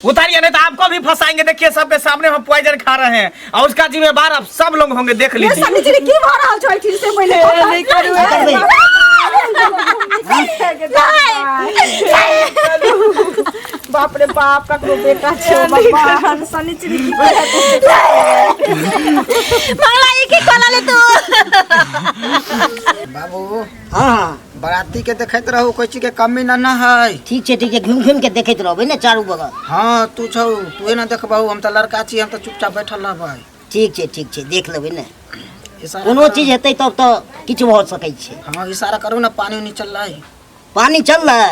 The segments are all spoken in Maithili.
उतारिए, नहीं तो आपको भी फंसाएंगे। देखिए, सबके सामने हम पॉइजन खा रहे हैं और उसका जिम्मेदार आप सब लोग होंगे, देख ये लीजिए। सनिचरी की भऽ रहल छौ एहिठाम से पहिले नहीं करू। बाप रे बाप, ककरो बेटा छौ बाबा, सनिचरी की मंगला, ई की कोला ले तू? बाबू। हाँ। बराती के देखैत रहू, कोई चीज के कमी न ना है। ठीक छै, ठीक छै, घुमि घुमि के देखैत रहबै ने चारू बगल। हाँ, तू छौ, तू ना देखबहु, हम तऽ लड़का छी, हम तऽ चुपचाप बैठल रहबै। ठीक छै, ठीक छै, देख लेबै ने। इशारा कोनो करू। चीज हेतै तब तऽ किछु भऽ सकै छै। हाँ, इशारा करू ना, पानी उनी चललै? पानी चललै।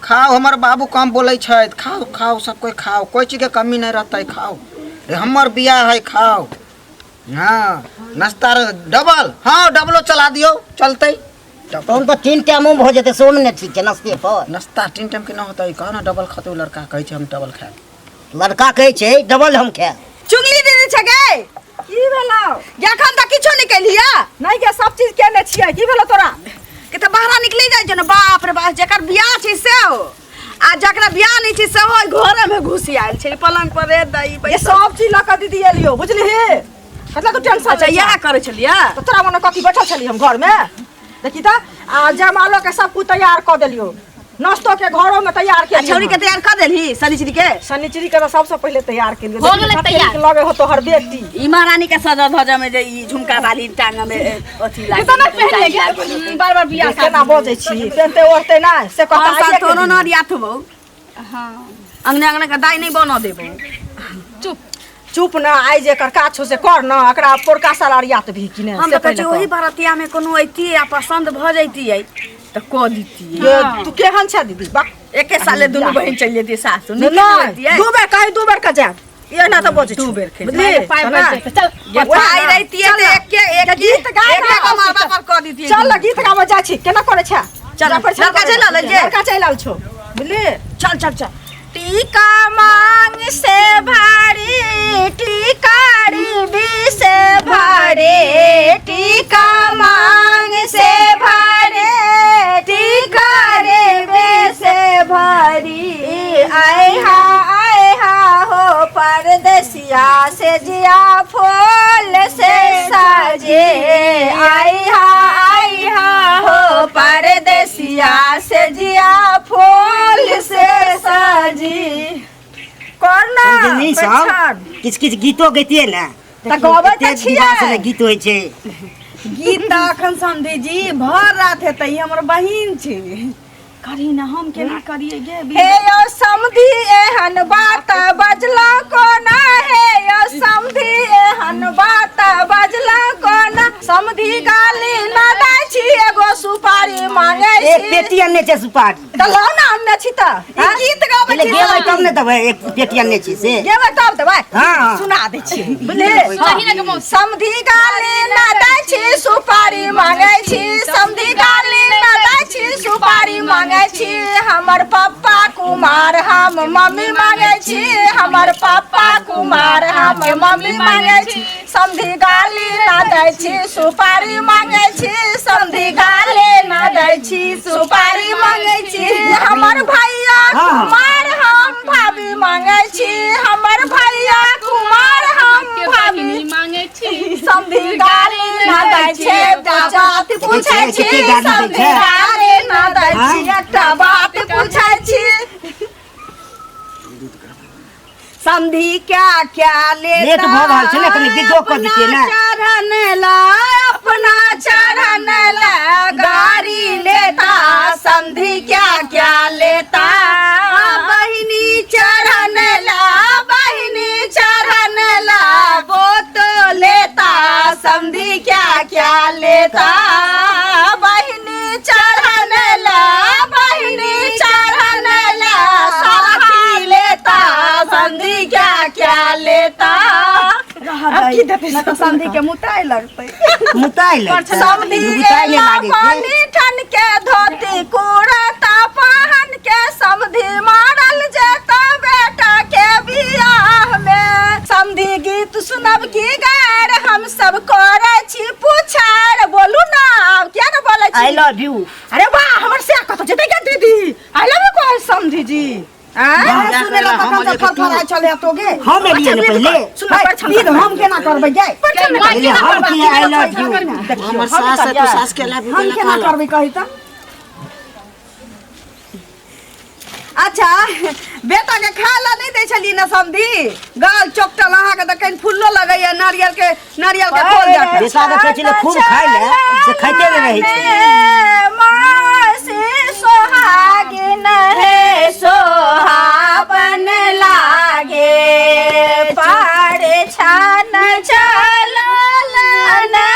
खाओ, हमर बाबू कम बोलै छथि। खाओ, खाओ, सब कोई खाओ, कोई चीज के कमी नहीं रहतै। खाओ रे, हमर बियाह है, खाओ। हाँ, नाश्ता डबल, हाँ, डबलो चला दियौ, चलतै। तहन तऽ तीन टाइमो भऽ जेतै, सेहोमे ने ठीक छै नाश्ते पर। नाश्ता तीन टाइम के न होतै, कहो ना डबल खतै। उ लड़का कहै छै हम डबल खायब। लड़का कहै छै डबल हम खायब। चुगली दीदी छै गे। की भेलौ? एखन तऽ किछो नहि केलियै। नहि गे, सब चीज केने छियै। की भेलौ तोरा? के तऽ बाहरा निकलि जाइ छै ने। बाप रे बाप, जेकर बियाह छै सेहो आ जकरा बियाह नहि छै सेहो घरे में घुसि आयल छै पलंग पर रे दई। ये सब चीज लऽ कऽ दीदी एलियो, बुझलिही? कतला तू टेंशन? अच्छा, इएह करै छलियै? तऽ तोरा मने कथी, बैठल छली हम घरमे? देखी तऽ, आ जयमालो के सब कुछ तैयार कऽ देलियो, नाश्तो के घरो में तैयार आ केलियो। छौरी के तैयार कऽ देलही शनिचरी के? शनिचरी के तऽ सबसे पहिले तैयार केलियो। हो गेलै देखी कते तैयार। नीक लगे हो तोहर बेटी। ई महारानी के सजल धजल में जे ई झुमका वाली टांग में अथी लागे। कितना पहन ले बार बार बियाह। केना बजै छी, पेनते ओढ़ते नहि से कहता। पाँच साल आइए के तोरो दिन। न रियाथबौ, अंगने अंगने के दाइ नहि बनऽ देबौ। चुप। चुप न, आइ जे एकर काज छौ से कर न। एकरा पोरका साल अरियात भी कि नहि हम से तऽ कहै पहिले छियै ओही कह। बरतिया में कोनो अयतियै आ पसन्द भऽ जैतियै तऽ कऽ दितियै। ये, तू केहन छै दीदी बा। एके साले दुनू बहिन चलि जैतियै सासु, नीक नहि होइतियै। दू बेर कही, दू बेर के जायब, एना तऽ बजै दू बेर खेबै। बुझली? पाइ तऽ बचि ना। जेतै, चल। जे पाइ रहितियै तऽ एके एक गीत गा एके ना। गो मरबा पर कऽ दितियै। चल न, गीत गाबऽ जाइ छी। केना करै छै? चल, जा पर। लड़का चलि आयल जे? लड़का चलि आयल छौ, बुझली? चल चल चल। टीका मांग से भारी, टीकारी से भारी, टीका मांग से भारी, टीकारी से भारी, आय हा आय हा हो परदेसिया से जिया फूल से सजे, आय हा आय हा हो परदेसिया से जिया फूल से सजी। कर ना। समझनी सब पहचान। किछु किछु गीतो गैतियै ने। तऽ गबै तऽ कतेक विवाह छियै। सबमे गीत होइ छै। गीत तऽ अखन समझी जी भर रात हेतै। ई हमर बहिन छै, करही ने, हम केना करियै गे? हे यौ समधि, एहन बात बजला कोना? हे यौ समधि, एहन बात बजला कोना? समधि गाली न दै छी, एगो सुपारी मांगे एक छी। पेटी अनने छै सुपारी। तऽ लाउ ने, अनने छी तऽ ई गीत गाबै पहिले छी। गेबै तब ने देबै, एक पेटी अनने छी से। गेबै तब देबै। हाँ। सुना दै छी, बुझली? समधि गाली न दै छी, सुपारी मांगे छी। समधि गाली न दै छी, सुपारी मांगे छी। हमर पप्पा कुमार, हम मम्मी मांगे छी। हमर पप्पा कुमार, हम मम्मी मांगे छी। समधि गाली न दै छी, सुपारी मांगे छी। समधि गाली न दै छी, सुपारी मांगे छी। हमर भैया कुमार, हम भाभी मांगे छी। हमर भैया कुमार, हम भाभी मांगे छी। समधि गाली न दै छी, एकटा बात पूछै छी। कते गाली दै समधि छै? गाली न दै छी, एकटा बात पूछै छी। समधी क्या क्या लेता? लेट भऽ रहल छै ने, कनि विधो कऽ दितियै ने। अपना चरण ला, अपना चरण ला गारी लेता। समधी क्या क्या लेता? बहिनी चरण ला, बहिनी चरण ला वो तो लेता। समधी क्या क्या लेता? बहिनी चढ़न ला, बहिनी चढ़न ला साथी लेता। समधी क्या क्या लेता? अब की देतै ना तऽ समधी के मुताय लगतै। मुताइ लगतै। समधी मुताइ नहि एला लागै छै। पानी ठन के धोती कुरता पहन के, समधी मारल जेता बेटा के बियाह में। समधी गीत सुनब की गार, हम सब करे छी पुछार। बोलू ना आब, किया ने बोलै आई छी? Love U. अरे वाह, हमर से कतौ जेतै क्या दीदी? I love you कहै समधी जी। आँय? सुने ला तखन से फरफराइ छलै तोगे। हम एलियै ने पहिले। सुन पर विध हम केना करबै गे? पहिले हम की I love you. हमर सास है तू सास के लाभ हम केना करबै कही तऽ? अच्छा बेटा के खाय ला नहीं दै छलियै ने समधी, गाल चोकटल अहाँके तऽ कनि फुल्लो लगैया नारियल के, नारियल के फूल जकाँ। बेटा के कहै छलै खूब खाय ले, से खाइते नहि रहै छै। मासी सोहागिन हे सोहावन लागे, पार छान चलल ना,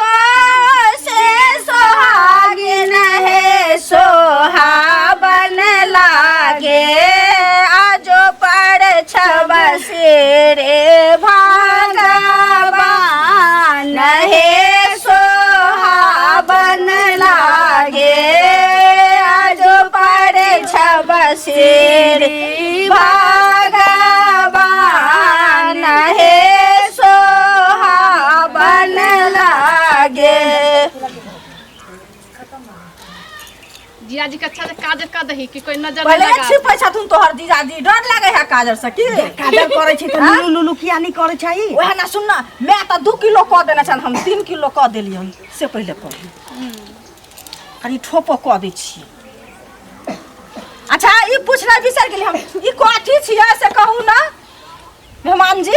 मासी सोहागिन हे सोहावन लागे, आजो पर छबसेरे भगवान हे सोहावन लागे, आजो पर छबसेरे भगवान हे सोहावन लागे। जीजाजी के अच्छा से काजर कर दही कि कोई नजर पहिले नहीं लगा। छिपै छथुन तोहर जीजाजी, डर लागे है काजर से की? काजर करै छै तऽ लुलु लुलु किया नहि करै छै? वएह ना सुन ना, मैं तऽ 2 किलो कऽ देने छन, हम 3 किलो कऽ देलियन से पहिले कह, कनि ठोपो कऽ दै छी। अच्छा ई पूछना बिसरि गेली हम, ई कथी छियै से कहू ना मेहमान जी,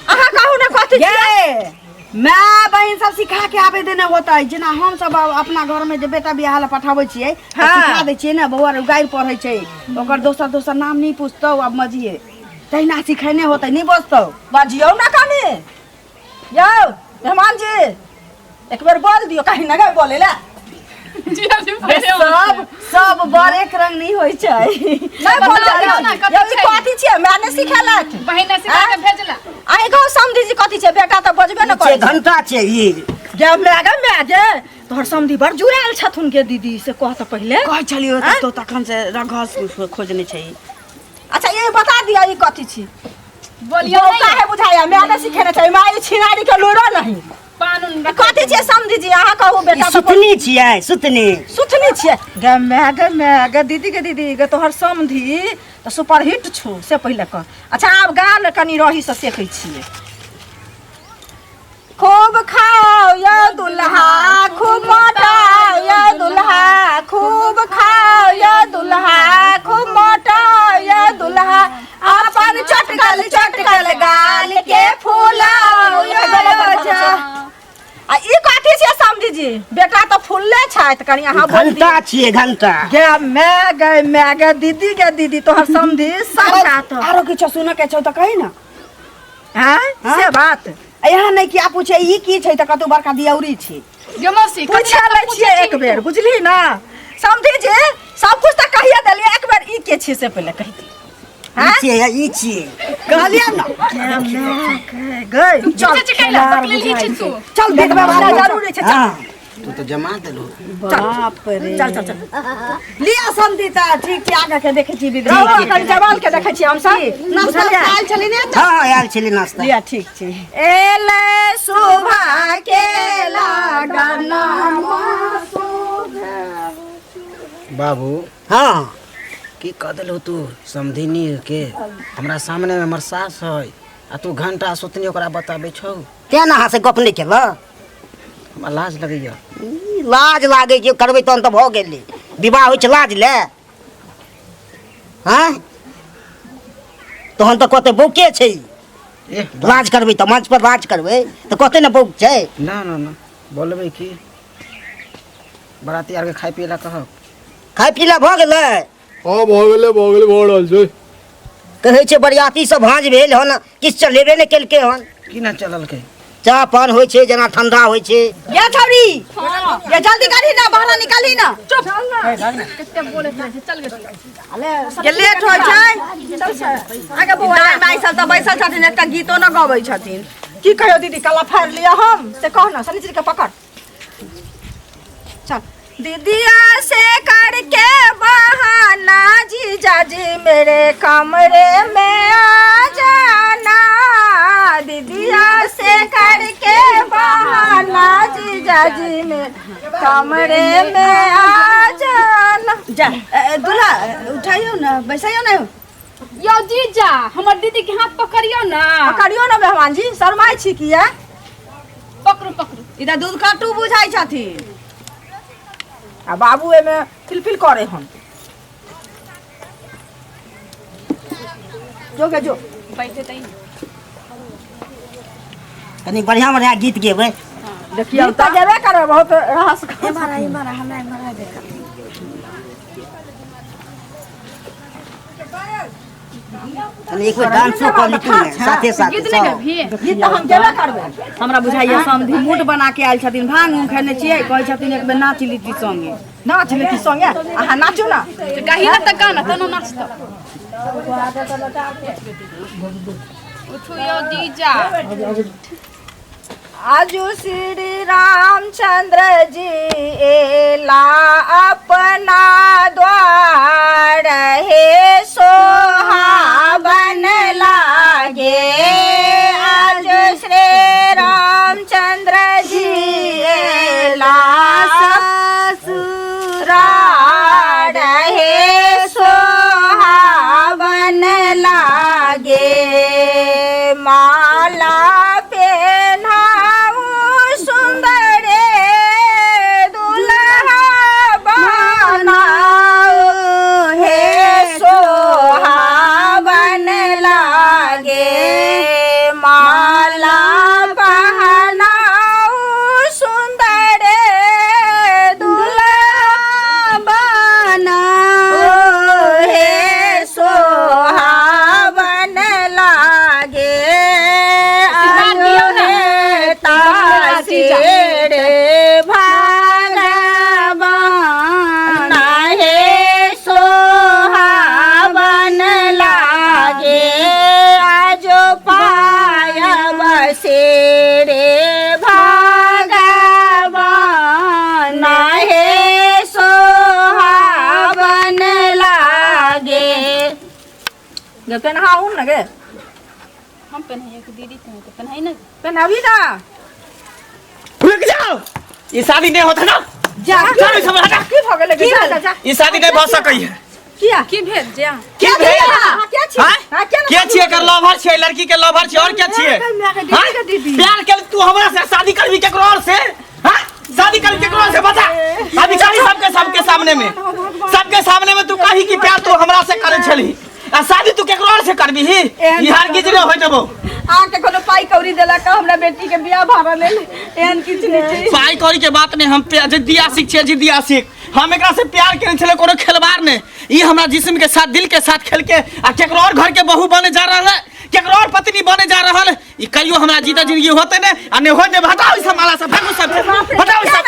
अहाँ कहू ना कथी छियै? माय बहिन सब सिखा के आबे देने होतै, जेना हम सब अपना घर में जे बेटा बियाह ला पठाबै छियै तऽ हाँ। सिखा दै छियै ने, बौआ रे गारि पढ़ै छै ओकर दोसर दोसर नाम नहि पूछतौ, आब मजिए तहिना सिखेने होतै, नहि बजतौ। बजियौ ना कनि यौ मेहमान जी, एक बेर बोल दियौ, कहीं ना बोले ला। जीजाजी पहिले सब सब बड़ एक रंग नहीं होइ छै। नहीं बोल बता दियौ ना, कथी यौ ई छै? कथी छियै? माय नहि सिखेलक, बहिन ने सिखा के भेजला। अहीं कहू समधी जी कथी छै? बेटा तऽ बजबे ने करै छै घंटा छै ई। गे my गे my गे, तोहर समधी बड़ जुड़ायल छथुन गे दीदी, से कह तऽ पहिले। कहै छलियौ आँय? तो तखन से रघस खोजने छै। अच्छा ये बता दिया ई कथी छी? बोलियो बौका नहीं। है बुझाया, माय नहि सिखेने छै, my ई छिनारी के लोरो नहीं। पान उन ई कथी छियै समधी जी? अहाँ कहू ई बेटा तऽ सुथनी छियै, सुथनी। सुथनी छियै। गे my गे my गे दीदी गे दीदी गे, तोहर समधी तऽ सुपरहिट छौ से पहिले कह। अच्छा आब गाल कनि रही से सेकै छियै। खूब खाओ यो दुल्हा खूब मोटाओ यो दुल्हा, खूब खाओ यो दुल्हा खूब मोटाओ यो दुल्हा, अपन चटकल चटकल गाल के फुलाओ यो दुल्हा। आ ई कथी छियै समधी जी? बेटा तऽ फुलले छथि, कनि अहाँ बोल दियौ। घंटा छियै, घंटा। गे my गे my गे दीदी गे दीदी, तोहर समधी सब तऽ आरो किछो सुनऽ के छौ तऽ कही ना। हाँ से बात यहाँ नहि किया पूछे ई की छै तऽ कतौ बड़का दियौरी छी। गे मौसी, पूछे लै छियै एक बेर, बुझली ना समधी जी? सब कुछ तऽ कहिए देलियै, एक बेर ई के छियै से पहिले कहि दियौ। ई छियै, ई छियै। कहलियै ना। गई चल चाची कैला पकड़ली छी तू। चल देख बड़ा जरूरी छै, चल। हाँ। तू तऽ जमा देलहो। बाप रे। चल चल चल लिअ समधी तऽ ठीक छै, आगाँ के देखै छी विध। रहू, कनि जवान के देखै छियै हमसब। नाश्ता आयल छलै ने? हाँ आयल छलै नाश्ता। लिअ ठीक छै। एलै सुभा के लगन। बाबू हाँ की कह देलहो तू समधिनी के? हमरा सामने में हमर सास है आ तू घंटा सुतनी ओकरा बताबै छौ। तें ने अहाँ से गप नहि केलक। हमरा लाज लगैया। ई लाज लागै छै, करबै तहन तऽ भऽ गेलै। विवाह होइ छै लाज ले? हाँ तहन तऽ कहतै बौके छै। एह, लाज करबै तऽ मंच पर लाज करबै तऽ कहतै ने बौक छै। ना ना ना बोलबै की बराती आरके खाय पियै ला कहब। खाय पी ला भऽ गेलै? हाँ भऽ गेलै, भऽ गेलै, भऽ रहल छै। कहै छै बरियाती सब भाँज भेल हन, किछु चलेबे नहि केलकै हन। की ना चललकै? चाह पान होइ छै जेना ठंडा होइ छै। ये छौरी ये जल्दी करही ना, बहरा निकालही ना। चुप कते बोले छै, चल गे। ये लेट होइ छै। आगे बौआ दाइ माइ सब तऽ बैसल छथिन, एकटा गीतो न गबै छथिन। की कहियौ दीदी, कला फाड़ि लिअ हम से कह ना, सनीचरी के पकड़ चल। दीदिया से करके बहाना जीजाजी मेरे कमरे में आ जाना, दीदिया से करके बहाना जीजाजी में कमरे में आ जाना। जा दूल्हा उठाइयो ना, बैसाइयो ना। यौ जीजा, हमर दीदी के हाथ पकड़ियौ ना। पकड़ियो ना मेहमान जी, शरमाइ छी किया? पकड़ू पकड़ू। ई तऽ दूध कट्टू बुझाइ छथिन। आ बाबू एहिमे फिलफिल करे हन। जो गे जो। बैठे तई। कनी बढ़िया बढ़िया गीत गेबै। देखियौ। गीत तऽ गेबे करबै, बहुत रहस। इम्हर हमरा इम्हर देख। तनी एक बेर डांसो कर ली तू ने, साथे साथे। गीत नहि सब। गबही? गीत तऽ हम गेबे करबै। हमरा बुझाइया समधी मूड बना के आयल छथिन, भांग उंग खेने छियै, कहै छथिन एक बेर नाच लीती संगे। नाच लेती संगे? अहाँ नाचू ना। तऽ गाही ना तऽ गाना तनो नाचतौ। उठू यौ जीजा। आजू श्री रामचंद्र जी एला अपना द्वार हे सोहावन लागे। आज श्री रामचंद्र जी एला ससुरार हे सोहावन लागे। माला पेन्हाऊ सुंदरे दुल्हा बनाऊ हे सोहावन लागे। माला पहनाऊ सुंदरे दुल्हा बनाऊ हे सोहावन लागे। आशीर्वाद दियौ ना। रे भगवान हे सोहावन लागे। आज पायब से रे भगवान हे सोहावन लागे। पेन्हाउ न गे। हम पेन्हैयै कि दीदी पेन्है? पेन्है ना। पेन्हाबी ना। रुक जाओ, ई शादी नहीं होता ना। जा। चल सब हटा। की भऽ गेलै? जा जा जा। ई शादी नहीं भऽ सकै है। किया? की भेल जा? की भेल? अहाँ के छी? हाँ? हाँ, के ना? के छियै? एकर लवर छियै, लड़की के लवर छियै, और के छियै? हाँ? प्यार के तू हमरा से शादी करबी केकरो और से? हाँ? शादी करबी केकरो और से, बता अभी। कही सबके, सबके सामने में, सबके सामने में तू कही कि प्यार तू हमरा से करे छली आ शादी तू केकरो और से करबी ही। ई हरगिज नहीं होय देबो। अहाँके कोनो पाइ कौड़ी देलक हमरा बेटी के बियाह भाड़ा लेल? एहन किछु नहि छै। पाई कौड़ी के बात नहीं, हम जिद्दी आशिक छियै, जिद्दी आशिक। हम एकरा से प्यार केने छलै, कोनो खेलवाड़ नहीं। ई हमरा जिस्म के साथ, दिल के साथ खेल के आ केकरो और घर के बहू बने जा रहल है, केकरो और पत्नी बने जा रहल है। ई कहियो हमरा जीता जिंदगी होते ने आ नहीं होते। हटाओ इस माला से, फेंकू सब, हटाओ सब।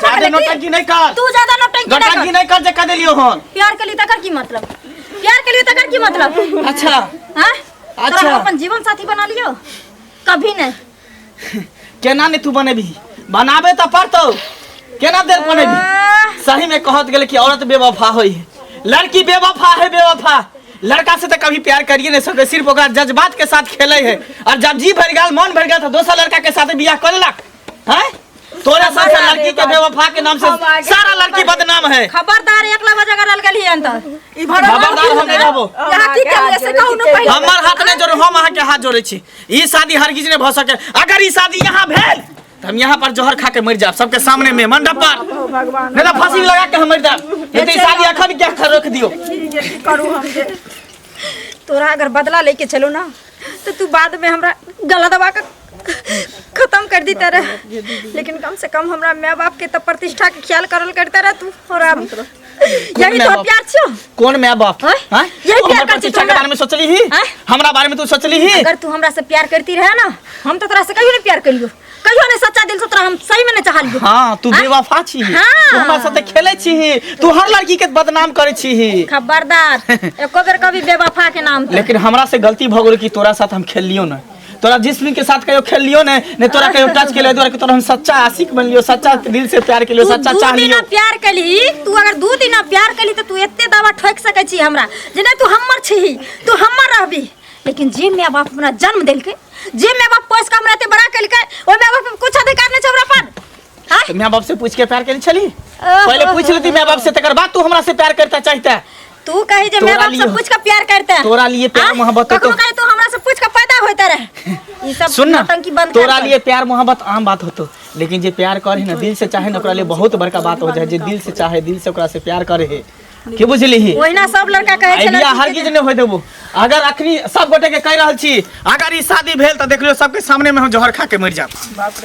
ज्यादा नौटंकी नहीं कर। तू ज्यादा नौटंकी नहीं कर। नौटंकी नहीं कर जे कर देलियो हन। प्यार के लिए तकर की मतलब? प्यार के लिए तकर की मतलब? अच्छा। हाँ? अच्छा। तोरा हम अपन जीवन साथी बना लियो? कभी नहीं। केना नहीं तू बनेबी? बनाबे तऽ पड़तौ। केना देर बनेबी? सही में कहत गेले कि औरत बेवफा होई है, लड़की बेवफा है, बेवफा। लड़का से तो कभी प्यार करिए नहीं सके, सिर्फ ओकरा जज्बात के साथ खेले है और जब जी भर गेल, मन भर गेल तो दोसर लड़का के साथ बियाह कर लेलक हैं। तोरा साथ लड़की के बेवफा के नाम से सारा लड़की बदनाम है। खबरदार, एकला बजा कर गेली हन तऽ। ई भरल। खबरदार, हम नहीं रहबो। यहाँ की केलिए से कहू ने पहिले। हमर हाथ नहीं जोड़ो, हम अहाँ के हाथ जोड़े छी। ई शादी हरगिज नहीं भऽ सके। अगर ई शादी यहाँ भेल तऽ हम यहाँ पर जहर खा के मर जाब, सबके सामने में मंडप पर। भगवान। नहीं तो फांसी लगा के हम मर जाब। नहीं तो ई शादी अखन क्या कर रख दियो। की करू हम जे? तोरा अगर बदला लेके चलो ना तो तू बाद में हमरा गला दबा के खत्म कर देता रहे, लेकिन कम से कम हमरा माय बाप के तो प्रतिष्ठा के ख्याल करल करता रह तू। और अब यही माय तो बाप? प्यार छो? कौन my बाप? हाँ? हाँ? यही तू प्यार हमर कर छी प्रतिष्ठा के तू हमरा? बारे में सोचली ही? हाँ? हमरा बारे में तू सोचली ही? अगर तू हमरा से प्यार करती रहे ना, हम तो तोरा से कहियो नहीं प्यार करियो, कहियो नहीं। सच्चा दिल से तोरा हम सही में नहीं चाहलियो। हाँ, तू हाँ? बेवफा छी। हाँ। तू हमरा साथे खेले छी, तू हर लड़की के बदनाम करे छी। खबरदार, एको बेर कभी बेवफा के नाम पे। लेकिन हमरा से गलती भ गेल कि तोरा साथ हम खेललियो न, तोरा जिस्म के साथ कहियो खेललियो ने, ने तोरा कहियो टच केलियो। तोरा के तोरा हम सच्चा आशिक बनलियो, सच्चा दिल से प्यार केलियो, तू सच्चा दू चाहलियो। दिना प्यार केली, तू अगर 2 दिना प्यार केली तो तू एते दावा ठोक सकै छी हमरा जे नहीं, तू हमर छीही, तू हमर रहबी। लेकिन जे माय बाप हमरा जन्म देलकै, जे माय बाप पोस के हमरा एते बड़ा केलकै, ओहि माय बाप के कुछ अधिकार नहीं छै हमरा पर। हाँ? तो माय बाप से पूछ के प्यार केने छली? पहले पूछ लेती माय बाप से, तकर बाद तू हमरा से प्यार करता चाहता। तू कही जे माय तोरा बाप से लिए- पूछ के प्यार करता। तोरा लिए प्यार हाँ? मोहब्बत कखनो होतो। कहे तू हमरा से पूछ के पैदा होता रहे। ई सब सुन ना, नौटंकी बंद कर तोरा कर। लिए प्यार मोहब्बत आम बात होतो, लेकिन जे प्यार करे ना दिल से चाहे ना, ओकरा लिए बहुत बड़का बात हो जाए। जे दिल से चाहे, दिल से ओकरा से प्यार करे है, की बुझली ही? ओहिना सब लड़का कहै छै बियाह लड़की के हरगिज नहि होय देबो। अगर अखनी सब गोटे के कहि रहल छी, अगर ई शादी भेल तऽ देख लियौ सबके सामने में हम जहर खा के मरि जाब।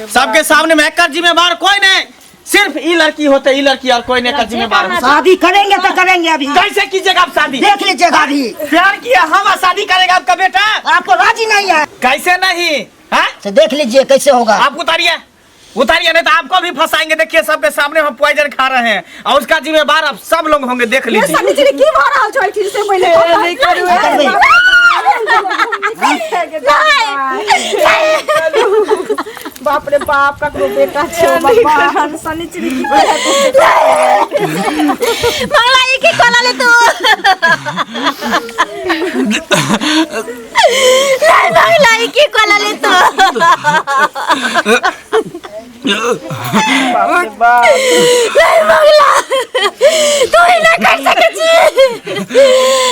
सबके सामने में एकर जिम्मेवार कोई नहीं, सिर्फ ई लड़की होते, ई लड़की और कोई नहीं एकर जिम्मेवार होते। शादी करेंगे तो करेंगे अभी। कैसे कीजिएगा आप शादी? देख लीजिएगा अभी। प्यार किया हम, शादी करेगा आपका बेटा? आपको राजी नहीं है। कैसे नहीं है? तो देख लीजिए कैसे होगा। आप उतारिए, उतारिए, नहीं तो आपको भी फंसाएंगे। देखिए सबके सामने हम पॉइजन खा रहे हैं और उसका जिम्मेदार आप सब लोग होंगे, देख ये लीजिए। सनिचरी की भऽ रहल छौ एहिठाम से पहिले नहीं करू बाप रे बाप, ककरो बेटा छौ बाबा सनिचरी की मंगला ई की कोला ले तू? नहीं मंगला, ई की कोला ले तू? नहीं मंगला, तू ही ना कर सके छी।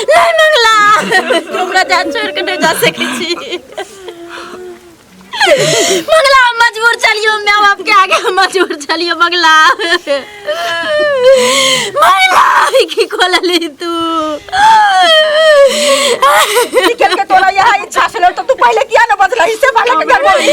नहीं मंगला, तू हमरा जान छोड़ के नहीं जा सके छी। मंगला, हम मजबूर चलियो, माय बाप के आगे हम मजबूर चलियो। मंगला, मंगला, ई की कोला ले तू? निकल के तोरा यहाँ इच्छा छलो तो तू पहिले किया न बजलही से पहिले के गड़बड़ी?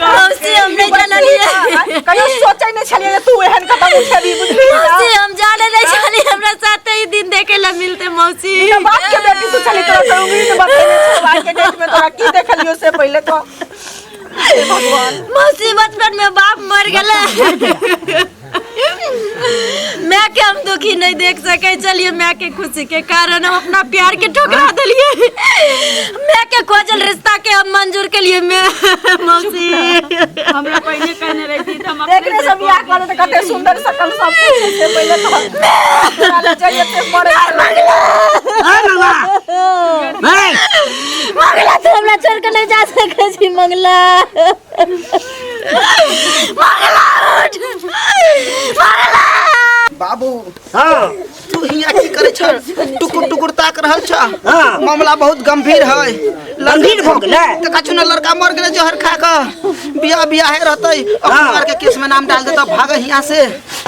मौसी, हम नहीं जानलिए। कहियो सोचै नहि छलियै जे तू एहन कदम उठेबी, बुझली ना? मौसी, हम जाने नहीं छलिए हमरा साथे ही दिन देखे ला मिलते मौसी। बिना बाप के बेटी तू छली, तोरा तो उम्मीद बतेने छलौ। आज के डेट में तोरा की देखलियो से पहिले तो हे भगवान। मौसी, बचपन में बाप मर गेले, मैं के हम दुखी नहीं देख सके चलिए। मैं के खुशी के कारण हम अपना प्यार के ठुकरा दिलिए, मैं के खोजल रिश्ता के हम मंजूर के लिए। मैं मौसी हमरा पहले कहने रही थी हम देखने से बियाह करे त कते सुंदर सकल सब कुछ से पहिले तो तोरा ले जाइए ते मरे। ए मंगला, ए मंगला, तू हमरा छोड़ के नहीं जा सके छी। मंगला, मंगला, उठ मंगला। बाबू। हाँ। तू हियाँ की करे छ? टुकुर टुकुर ताक रहल छ? हाँ। मामला बहुत गंभीर है। गंभीर भऽ गेलै? तऽ कछु न, लड़का मर गेलै जहर खा कऽ। बियाह बियाहे रहतै। हाँ। अखबार के केस में नाम डाल देता। भाग हियाँ से।